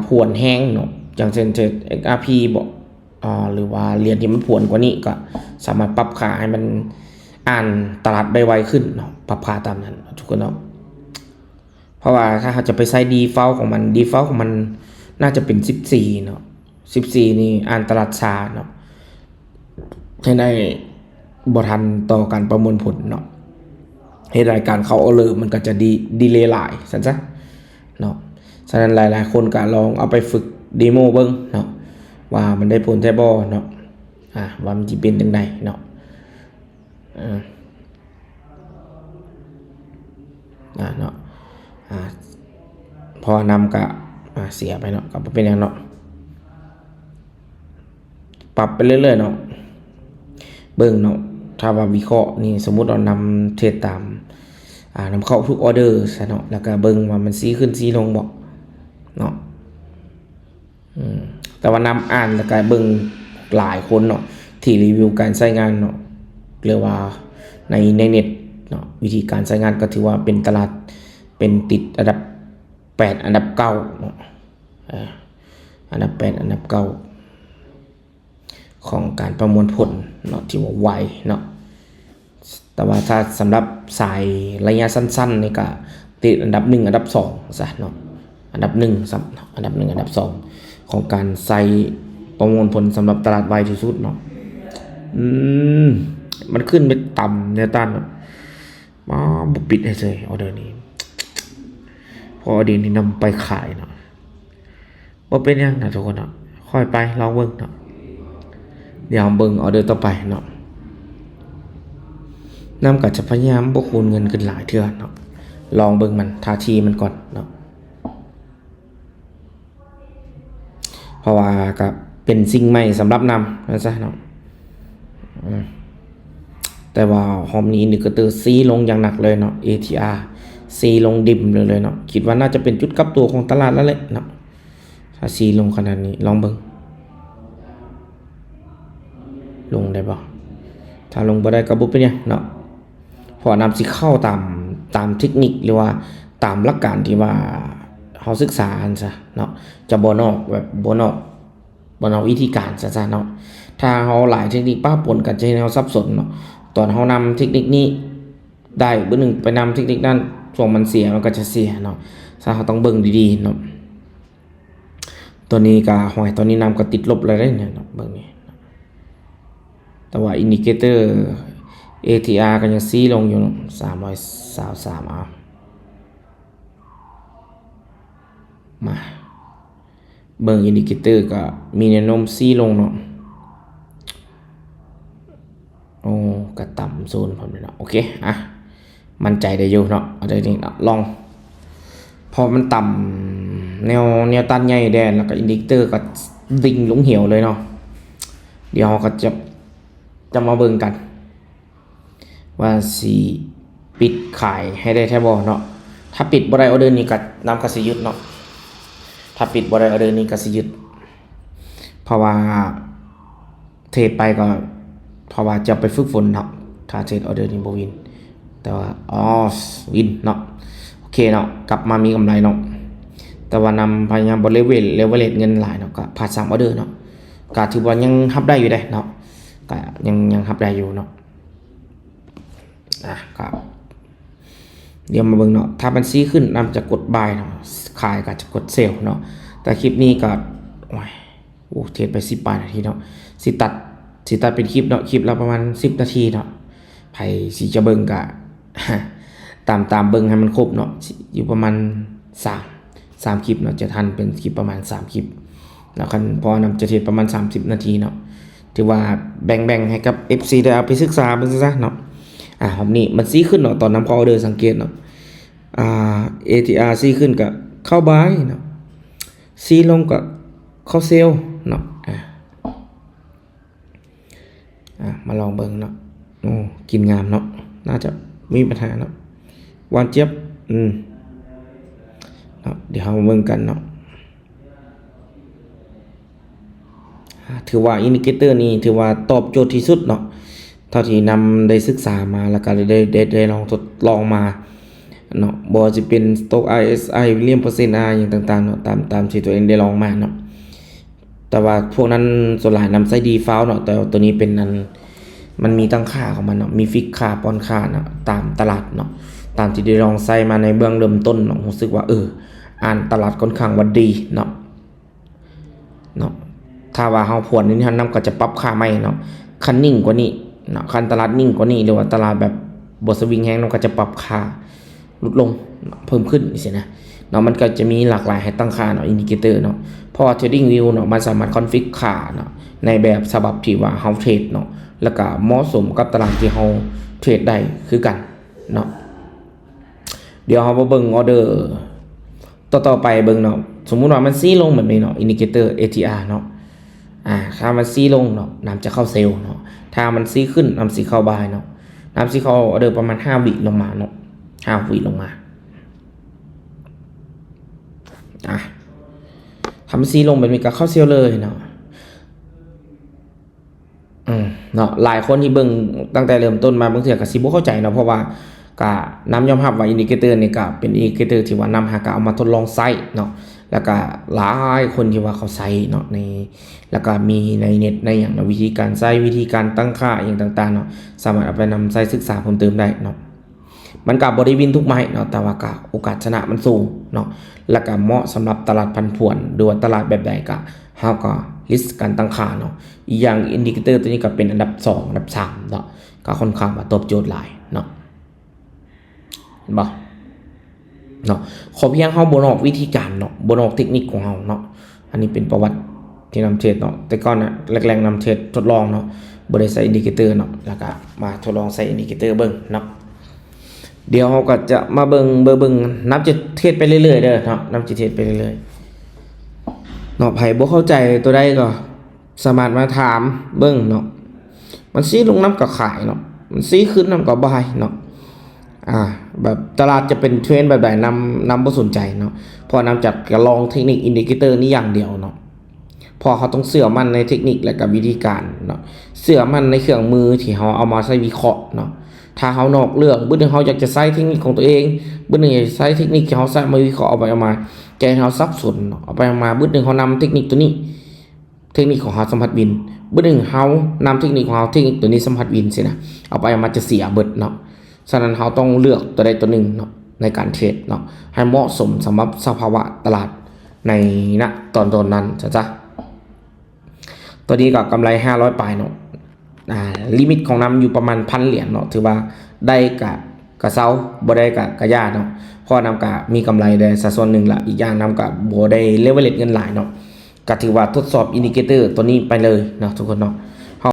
ຜວນແຮງເນາະ ຢ່າງເຊັ່ນ ເທຣດ ເອັກອາພີ ບໍ ອາ ຫຼືວ່າຫຼຽນທີ່ມັນຜວນກວ່ານີ້ ກໍສາມາດປັບຄ່າໃຫ້ມັນອ່ານຕະຫຼາດໄດ້ໄວຂຶ້ນເນາະ ປັບຄ່າຕາມນັ້ນເນາະ ທຸກຄົນເນາະ. ເພາະວ່າຖ້າເຮົາຈະໄປໃຊ້ default ຂອງມັນ default ຂອງມັນໜ້າຈະເປັນສິບສີ່ເນາະ ສິບສີ່ນີ້ອ່ານຕະຫຼາດຊ້າເນາະ ເຮັດໃຫ້ບໍ່ທັນຕໍ່ການປະມວນຜົນເນາະ ເຮັດໃຫ້ການເຂົ້າ order ມັນກໍຈະດີ delay ຫຼາຍຊັ້ນຊະເນາະ. ສະນັ້ນຫຼາຍໆຄົນກໍລອງເອົາໄປຝຶກ demo ເບິ່ງເນາະ ວ່າມັນໄດ້ຜົນແທ້ບໍ່ເນາະ ອາ ວ່າມັນຊິເປັນຈັ່ງໃດເນາະ. ເອີ ອາ ເນາະ ອາ ເພາະວ່ານຳກະ ອາ ເສຍໄປເນາະ ກໍບໍ່ເປັນຫຍັງເນາະ ປັບໄປເລື້ອຍໆເນາະ ເບິ່ງເນາະ. ຖ້າວ່າວິເຄາະນີ້ ສົມມຸດວ່ານຳເທຣດຕາມ ອາ ນຳເຂົ້າທຸກ order ຊະເນາະ ແລ້ວກໍເບິ່ງວ່າມັນຊີ້ຂຶ້ນຊີ້ລົງບໍ່ເນາະ. ອືມ ແຕ່ວ່ານຳອ່ານແລ້ວກະເບິ່ງຫຼາຍຄົນເນາະ ທີ່ຣີວິວການໃຊ້ງານເນາະ ຫຼືວ່າໃນ ໃນເນັດເນາະ ວິທີການໃຊ້ງານກໍຖືວ່າເປັນຕະຫຼາດ ເປັນຕິດອັນດັບແປດ ອັນດັບເກົ້າເນາະ ເອີ ອັນດັບແປດ ອັນດັບເກົ້າ ຂອງການປະມວນຜົນເນາະ ທີ່ວ່າໄວເນາະ. ແຕ່ວ່າຖ້າສຳລັບສາຍໄລຍະສັ້ນໆນີ້ກະຕິດອັນດັບໜຶ່ງ ອັນດັບສອງຊະເນາະ ອັນດັບໜຶ່ງຊະເນາະ ອັນດັບໜຶ່ງ ອັນດັບສອງຂອງການໃຊ້ປະມວນຜົນສຳລັບຕະຫຼາດໄວທີ່ສຸດເນາະ. ອືມ ມັນຂຶ້ນໄປຕຳແນວຕ້ານເນາະ ມາບໍ່ປິດໃຫ້ເສີຍ order ນີ້ ເພາະ order ນີ້ນຳໄປຂາຍເນາະ. ບໍ່ເປັນຫຍັງນະທຸກຄົນເນາະ ຄ່ອຍໄປລອງເບິ່ງເນາະ. ດຽວເບິ່ງ order ຕໍ່ໄປເນາະ ນຳກໍຈະພະຍາຍາມບໍ່ຄູນເງິນຂຶ້ນຫຼາຍເທື່ອເນາະ ລອງເບິ່ງມັນ ທ່າທີມັນກ່ອນເນາະ ເພາະວ່າກໍເປັນສິ່ງໃໝ່ສຳລັບນຳວ່າຊະເນາະ. ອືມ ແຕ່ວ່າຮອບນີ້ indicator ຊີ້ລົງຢ່າງໜັກເລີຍເນາະ ເອທີອາ ຊີ້ລົງດິ່ມເລີຍເນາະ ຄິດວ່າໜ້າຈະເປັນຈຸດກັບຕົວຂອງຕະຫຼາດແລ້ວແຫຼະເນາະ. ຖ້າຊີ້ລົງຂະໜາດນີ້ ລອງເບິ່ງ ລົງໄດ້ບໍ່? ຖ້າລົງບໍ່ໄດ້ກໍບໍ່ເປັນຫຍັງເນາະ ເພາະວ່ານຳຊິເຂົ້າຕາມ ຕາມເທັກນິກ ຫຼືວ່າຕາມຫຼັກການທີ່ວ່າເຮົາສຶກສາຫັ້ນຊະເນາະ ຈະບໍ່ນອກ ແບບບໍ່ນອກ ບໍ່ນອກວິທີການຊະຊະເນາະ. ຖ້າເຮົາຫຼາຍເທັກນິກປະປົນກັນ ຈະເຮັດໃຫ້ເຮົາສັບສົນເນາະ. ຕອນເຮົານຳເທັກນິກນີ້ໄດ້ ມື້ໜຶ່ງໄປນຳເທັກນິກນັ້ນ ຊ່ວງມັນເສຍ ມັນກໍຈະເສຍເນາະ. ສະນັ້ນເຮົາຕ້ອງເບິ່ງດີໆເນາະ. ຕອນນີ້ກໍ ໂອ້ຍ ຕອນນີ້ນຳກໍຕິດລົບແລ້ວເດ້ເນາະ ເບິ່ງນີ້. ແຕ່ວ່າ indicator ເອທີອາ ກໍຍັງຊີ້ລົງຢູ່ເນາະ ສາມຮ້ອຍຊາວສາມ ເອົາ ມາເບິ່ງ indicator ກໍມີແນວໂນ້ມຊີ້ລົງເນາະ. ໂອ້ ກໍຕ່ຳໂຊນພ້ອມເດເນາະ. ໂອເຄ ອ່ະ ໝັ້ນໃຈໄດ້ຢູ່ເນາະ ເອົາໄດ້ນີ້ເນາະ ລອງ ເພາະມັນຕ່ຳແນວ ແນວຕ້ານໃຫຍ່ແດ່ ແລ້ວກໍ indicator ກໍດິ່ງລົງຫຽວເລີຍເນາະ. ດຽວເຮົາກໍຈະ ຈະມາເບິ່ງກັນ ວ່າຊິປິດຂາຍໃຫ້ໄດ້ແທ້ບໍ່ເນາະ. ຖ້າປິດບໍ່ໄດ້ order ນີ້ກໍ ນຳກໍຊິຢຸດເນາະ. ຖ້າປິດບໍ່ໄດ້ order ນີ້ກໍຊິຢຸດ ເພາະວ່າເທຣດໄປກໍ ເພາະວ່າຈະໄປຝຶກຝົນເນາະ. ຖ້າເທຣດ order ນີ້ບໍ່ວິນ ແຕ່ວ່າ ອໍ ວິນເນາະ. ໂອເຄເນາະ ກັບມາມີກຳໄລເນາະ. ແຕ່ວ່ານຳພະຍາຍາມບໍ່ leverage leverage ເງິນຫຼາຍເນາະ ກໍພາດສາມ order ເນາະ. ກໍຖືວ່າຍັງຮັບໄດ້ຢູ່ເດ້ເນາະ ກໍຍັງ ຍັງຮັບໄດ້ຢູ່ເນາະ. ອ່ະ ກໍດຽວມາເບິ່ງເນາະ ຖ້າມັນຊີ້ຂຶ້ນ ນຳຈະກົດ buy ເນາະ ຂາຍກໍຈະກົດ sell ເນາະ. ແຕ່ຄລິບນີ້ກໍ ໂອ້ຍ ໂອ້ ເທດໄປສິບປາຍນາທີເນາະ. ຊິຕັດ ຊິຕັດເປັນຄລິບເນາະ ຄລິບລະປະມານສິບນາທີເນາະ. ໃຜຊິຈະເບິ່ງກະ ຕາມ ຕາມເບິ່ງໃຫ້ມັນຄົບເນາະ ຊິຢູ່ປະມານສາມ ສາມຄລິບເນາະ ຈະຫັ້ນເປັນຄລິບປະມານສາມຄລິບເນາະ. ຄັນພໍນຳຈະເຮັດປະມານສາມສິບນາທີເນາະ ຖືວ່າແບ່ງໆໃຫ້ກັບເອັຟຊີໄດ້ເອົາໄປສຶກສາເບິ່ງຊະເນາະ. ອາ ຮອບນີ້ມັນຊີ້ຂຶ້ນເນາະ ຕອນນຳເຂົ້າ order ສັງເກດເນາະ ອາ ເອທີອາ ຊີ້ຂຶ້ນກະເຂົ້າ buy ເນາະ ຊີ້ລົງກະເຂົ້າ sell ເນາະ. ອາ ອາ ມາລອງເບິ່ງເນາະ. ໂອ້ ກິນງາມເນາະ ໜ້າຈະມີບັນຫາເນາະ. ຫວານຈຽບ ອືມ ເນາະ ດຽວເຮົາມາເບິ່ງກັນເນາະ. ອາ ຖືວ່າ indicator ນີ້ຖືວ່າຕອບໂຈດທີ່ສຸດເນາະ ເທົ່າທີ່ນຳໄດ້ສຶກສາມາ ແລ້ວກໍໄດ້ ໄດ້ ໄດ້ລອງທົດລອງມາ ເນາະ ບໍ່ວ່າຈະເປັນ Stochastic R S I Williamson R S I ຫຍັງຕ່າງໆເນາະ ຕາມ ຕາມທີ່ຕົວເອງໄດ້ລອງມາເນາະ. ແຕ່ວ່າພວກນັ້ນສ່ວນຫຼາຍນຳໃຊ້ default ເນາະ ແຕ່ວ່າຕົວນີ້ເປັນອັນ ມັນມີຕັ້ງຄ່າຂອງມັນເນາະ ມີ fix ຄ່າ point ຄ່າເນາະ ຕາມຕະຫຼາດເນາະ ຕາມທີ່ໄດ້ລອງໃຊ້ມາໃນເບື້ອງເລີ່ມຕົ້ນເນາະ ຮູ້ສຶກວ່າ ເອີ ອ່ານຕະຫຼາດຂ້ອນຂ້າງວ່າດີເນາະ ເນາະ. ຖ້າວ່າເຮົາຜວນຢູ່ນີ້ ນຳກໍຈະປັບຄ່າໃໝ່ເນາະ ຄັນນິ່ງກວ່ານີ້ເນາະ ຄັນຕະຫຼາດນິ່ງກວ່ານີ້ ຫຼືວ່າຕະຫຼາດແບບບໍ່ສະວິງແຮງ ນຳກໍຈະປັບຄ່າຫຼຸດລົງເນາະ ເພີ່ມຂຶ້ນຈັ່ງຊີ້ນະເນາະ. ມັນກໍຈະມີຫຼາກຫຼາຍໃຫ້ຕັ້ງຄ່າເນາະ indicator ເນາະ ເພາະວ່າ TradingView ເນາະ ມັນສາມາດ config ຄ່າເນາະ ໃນແບບສະບັບທີ່ວ່າເຮົາເທຣດເນາະ ແລ້ວກໍເໝາະສົມກັບຕະຫຼາດທີ່ເຮົາເທຣດໄດ້ຄືກັນເນາະ. ດຽວເຮົາມາເບິ່ງ order ຕໍ່ໆໄປເບິ່ງເນາະ. ສົມມຸດວ່າມັນຊີ້ລົງແບບນີ້ເນາະ indicator ATR ເນາະ ອາ ຖ້າມັນຊີ້ລົງເນາະ ນຳຈະເຂົ້າເຊວເນາະ ຖ້າມັນຊີ້ຂຶ້ນ ນຳຊິເຂົ້າບາຍເນາະ ນຳຊິເຂົ້າ order ປະມານຫ້າວິລົງມາເນາະ ຫ້າວິລົງມາ ອາ ຖ້າມັນຊີ້ລົງແບບນີ້ກໍເຂົ້າເຊວເລີຍເນາະ. ອືມ ເນາະ ຫຼາຍຄົນທີ່ເບິ່ງຕັ້ງແຕ່ເລີ່ມຕົ້ນມາ ບາງເທື່ອກໍຊິບໍ່ເຂົ້າໃຈເນາະ ເພາະວ່າກໍນຳຍອມຮັບວ່າ indicator ນີ້ກໍເປັນ indicator ທີ່ວ່ານຳຫາການເອົາມາທົດລອງໃຊ້ເນາະ ແລ້ວກໍຫຼາຍຄົນທີ່ວ່າເຂົາໃຊ້ເນາະ ໃນ ແລ້ວກໍມີໃນເນັດໃນຫຍັງເນາະ ວິທີການໃຊ້ ວິທີການຕັ້ງຄ່າອີ່ຫຍັງຕ່າງໆເນາະ ສາມາດເອົາໄປນຳໃຊ້ສຶກສາເພີ່ມເຕີມໄດ້ເນາະ. ມັນກໍບໍ່ໄດ້ວິນທຸກໄມ້ເນາະ ແຕ່ວ່າກໍໂອກາດຊະນະມັນສູງເນາະ ແລ້ວກໍເໝາະສຳລັບຕະຫຼາດຜັນຜວນ ຫຼືວ່າຕະຫຼາດແບບໃດ ກໍເຮົາກໍ list ການຕັ້ງຄ່າເນາະ. ອີກຢ່າງ indicator ຕົວນີ້ກໍເປັນອັນດັບສອງ ອັນດັບສາມເນາະ ກໍຄ່ອນຂ້າງວ່າຕອບໂຈດຫຼາຍເນາະ ເຫັນບໍ່ເນາະ. ຂໍພຽງເຮົາບໍ່ນອກວິທີການເນາະ ບໍ່ນອກເທັກນິກຂອງເຮົາເນາະ. ອັນນີ້ເປັນປະຫວັດທີ່ນຳເທຣດເນາະ ແຕ່ກ່ອນນະ ແລກໆນຳເທຣດທົດລອງເນາະ ບໍ່ໄດ້ໃຊ້ indicator ເນາະ ແລ້ວກໍມາທົດລອງໃຊ້ indicator ເບິ່ງເນາະ. ດຽວເຮົາກໍຈະມາເບິ່ງ ເບິ່ງ ເບິ່ງ ນຳຈະເທຣດໄປເລື້ອຍໆເດີເນາະ ນຳຈະເທຣດໄປເລື້ອຍໆເນາະ. ໃຜບໍ່ເຂົ້າໃຈຕົວໃດກໍສາມາດມາຖາມເບິ່ງເນາະ. ມັນຊີ້ລົງນຳກໍຂາຍເນາະ ມັນຊີ້ຂຶ້ນນຳກໍບາຍເນາະ. ອາ ແບບຕະຫຼາດຈະເປັນເທຣນແບບໃດ ນຳ ນຳບໍ່ສົນໃຈເນາະ ເພາະນຳຈະກະລອງເທັກນິກ indicator ນີ້ຢ່າງດຽວເນາະ ເພາະເຮົາຕ້ອງເຊື່ອໝັ້ນໃນເທັກນິກ ແລະ ກໍວິທີການເນາະ ເຊື່ອໝັ້ນໃນເຄື່ອງມືທີ່ເຮົາເອົາມາໃຊ້ວິເຄາະເນາະ. ຖ້າເຮົານອກເລື່ອງ ບຶດໜຶ່ງເຮົາຢາກຈະໃຊ້ເທັກນິກຂອງຕົວເອງ ບຶດໜຶ່ງຢາກຈະໃຊ້ເທັກນິກທີ່ເຮົາໃຊ້ມາວິເຄາະ ເອົາໄປເອົາມາ ຈະເຮັດໃຫ້ເຮົາສັບສົນເນາະ. ເອົາໄປເອົາມາ ບຶດໜຶ່ງເຮົານຳເທັກນິກຕົວນີ້ ເທັກນິກຂອງເຮົາສຳພັດວິນ ບຶດໜຶ່ງເຮົານຳເທັກນິກຂອງເຮົາ ເທັກນິກຕົວນີ້ສຳພັດວິນຊີ້ນະ ເອົາໄປເອົາມາຈະເສຍເບິດເນາະ. ສະນັ້ນເຮົາຕ້ອງເລືອກຕົວໃດຕົວໜຶ່ງເນາະ ໃນການເທຣດເນາະ ໃຫ້ເໝາະສົມສຳລັບສະພາວະຕະຫຼາດໃນ ນະ ຕອນ ຕອນນັ້ນຊະ. ຕອນນີ້ກໍກຳໄລຫ້າຮ້ອຍປາຍເນາະ ອາ ລິມິດຂອງນຳຢູ່ປະມານພັນຫຼຽນເນາະ ຖືວ່າໄດ້ກະ ກະເຊົາ ບໍ່ໄດ້ກະ ກະຢ່າເນາະ ເພາະວ່ານຳກະມີກຳໄລໄດ້ຊະສ່ວນໜຶ່ງລະ. ອີກຢ່າງນຳກະບໍ່ໄດ້ leverage ເງິນຫຼາຍເນາະ ກະຖືວ່າທົດສອບ indicator ຕົວນີ້ໄປເລີຍເນາະທຸກຄົນເນາະ.